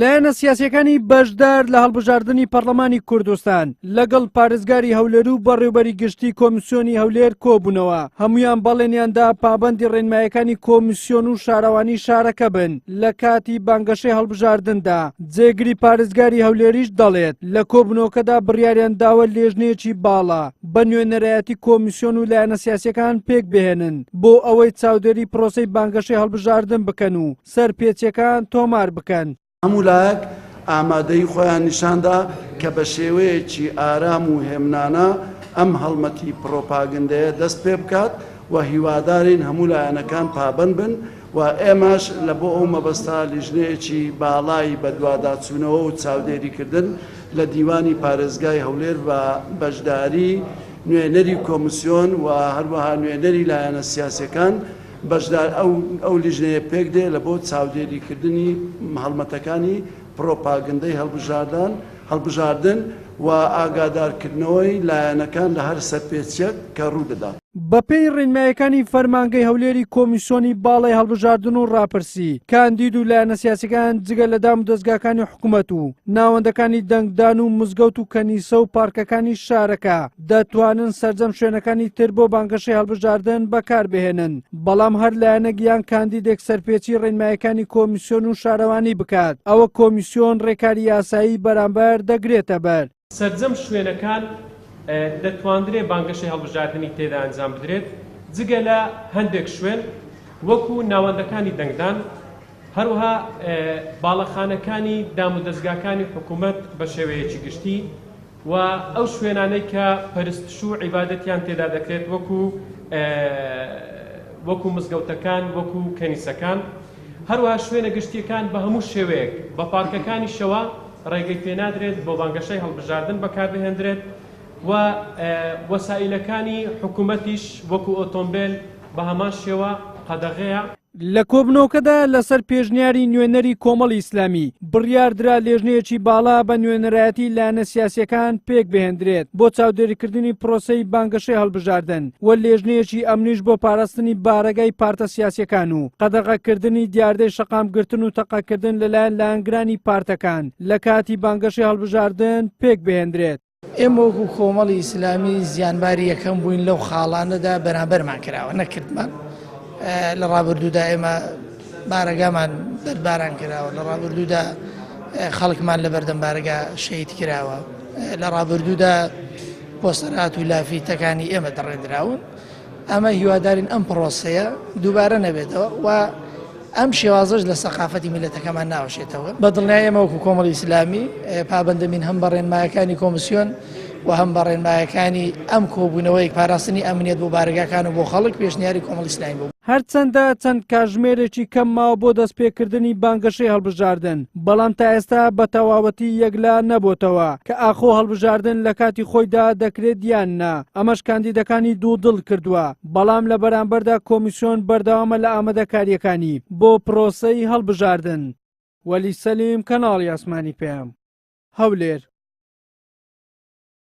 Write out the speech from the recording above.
لایەنە سیاسیەکانی بەشدار لە هەڵبژاردنی پەرلەمانی کوردستان لەگەڵ پارێزگاری هەولێر و بەڕێوبەری گشتی کۆمیسیۆنی هەولێر کۆبوونەوە، هەموویان بەڵێنیاندا پابەندی ڕێنمایەکانی کۆمیسیۆن و شارەوانی شارەکە بن لە کاتی بانگەشەی هەڵبژاردندا. جێگری پارێزگاری هەولێریش دەڵێت، لە کۆبوونەوەکەدا بڕیاریان داوە لێژنەیەکی باڵا بە نوێنەرایەتی کۆمیسیۆن و لایەنە سیاسیەکان پێکبهێنن بۆ ئەوەی چاودێری پرۆسەی بانگەشەی هەڵبژاردن بکەن و سەرپێچیەکان تۆمار بکەن. هەموو لایەک ئامادەیی خۆیان نیشاندا کە بە شێوەیەکی ئارام و هێمنانە ئەم هەڵمەتی پڕۆپاگندەیە دەست پێ بکات و هیوادارین هەموو لایەنەکان پابەند بن و ئێمەش لە بۆ ئەو مەبەستە لیژنەیەکی باڵای بەدواداچوونەوە و چاودێریکردن لە دیوانی پارێزگای هەولێر بە بەشداری نوێنەری کۆمسیۆن و هەروەها نوێنەری لایەنە سیاسیەکان بەشدار ئەو ئەو لیژنەیە پێک دێ لە بۆ چاودێری کردنی هەڵمەتەکانی پڕۆپاگندەی هەڵبژاردان هەڵبژاردن و ئاگادار کردنەوەی لایەنەکان لە هەر سەرپێچیەک کە ڕوو دەدات. بەپێی ڕێنمایەکانی فەرمانگەی هەولێری کۆمیسیۆنی باڵای هەڵبژاردن و ڕاپرسی، کاندید و لایەنە سیاسیەکان جگە لە دام و دەزگاکانی حکومەت و ناوەندەکانی دەنگدان و مزگەوت و کەنیسە و پارکەکانی شارەکە دەتوانن سەرجەم شوێنەکانی تر بۆ بانگەشەی هەڵبژاردن بەکاربهێنن، بەڵام هەر لایەنێک یان کاندیدێک سەرپێچی ڕێنمایەکانی کۆمیسیۆن و شارەوانی بکات، ئەوە کۆمیسیۆن ڕێکاری یاسایی بەرامبەر دەگرێتەبەر. سەرجەم شوێنەکان دەتواندرێ بانگەشەی هەڵبژاردنی تێدا ئەنجام بدرێت، جگە لە هەندێک شوێن وەکو ناوەندەکانی دەنگدان، هەروەها باڵەخانەکانی دامودەزگاکانی حکومەت بە شێوەیەکی گشتی و ئەو شوێنانەی کە پەرستش و عیبادەتیان تێدا دەکرێت وەکو وەکو مزگەوتەکان، وەکو کەنیسەکان، هەروەها شوێنە گشتییەکان بە هەموو شێوەیەک بە پارکەکانیشەوە ڕێگەی پێنادرێت بۆ بانگەشەی هەڵبژاردن بەکاربهێندرێت و وەسائیلەکانی حکومەتیش وەکو ئۆتۆمبێل بە هەمان شێوە قەدەغەیە. لە کۆبوونەوەکەدا لەسەر پێشنیاری نوێنەری کۆمەڵی ئیسلامی، بڕیاردرا لێژنەیەکی باڵا بە نوێنەرایەتی لایەنە سیاسییەکان پێکبهێندرێت بۆ چاودێریکردنی پرۆسەی بانگەشەی هەڵبژاردن و لێژنەیەکی ئەمنیش بۆ پاراستنی بارەگای پارتە سیاسییەکان و قەدەغەکردنی دیاردەی شەقامگرتن و تەقەکردن لەلایەن لایەنگرانی پارتەکان لە کاتی بانگەشەی هەڵبژاردن پێکبهێندرێت. ئێمە وەکو کۆمەڵی ئیسلامی زیانباری یەکەم بووین لەو خاڵانەدا بەرامبەرمان کراوە نەکردمان لە ڕابردوودا ئێمە بارەگامان بەردباران کراوە لە ڕابردوودا خەڵکمان لە بەردەم بارەگا شەهید کراوە لە ڕابردوودا پۆستەرات و لافیتەکانی ئێمە دەڕێندراون ئەمە هیوادارین ئەم پرۆسەیە دووبارە نەبێتەوە و ئەم شێوازەش لە سەقافەتی میلەتەکەمان ناوەشێتەوە. بە دڵنیایی ئێمە وەکو کۆمەڵی ئیسلامی پابەندەبین هەم بە ڕێنمایەکانی کۆمسیۆن و هەم بە ڕێنمایەکانی ئەم کۆبوونەوەی پاراستنی ئەمنیەت بۆ بارەگاکان و بۆ خەڵک پێشنیاری کۆمەڵی ئیسلامی بوو. هەرچەندە چەند کاژمێرێکی کەم ماوە بۆ دەستپێکردنی بانگەشەی هەڵبژاردن، بەڵام تا ئێستا بە تەواوەتی یەکلا نەبۆتەوە کە ئاخۆ هەڵبژاردن لە کاتی خۆیدا دەکرێت یان نا، ئەمەش کاندیدەکانی دوودڵ کردووە، بەڵام لە بەرامبەردا کۆمیسیۆن بەردەوامە لە ئامادەکارییەکانی بۆ پرۆسەی هەڵبژاردن. وەلی سەلیم، کەناڵی ئاسمانی پەیام، هەولێر.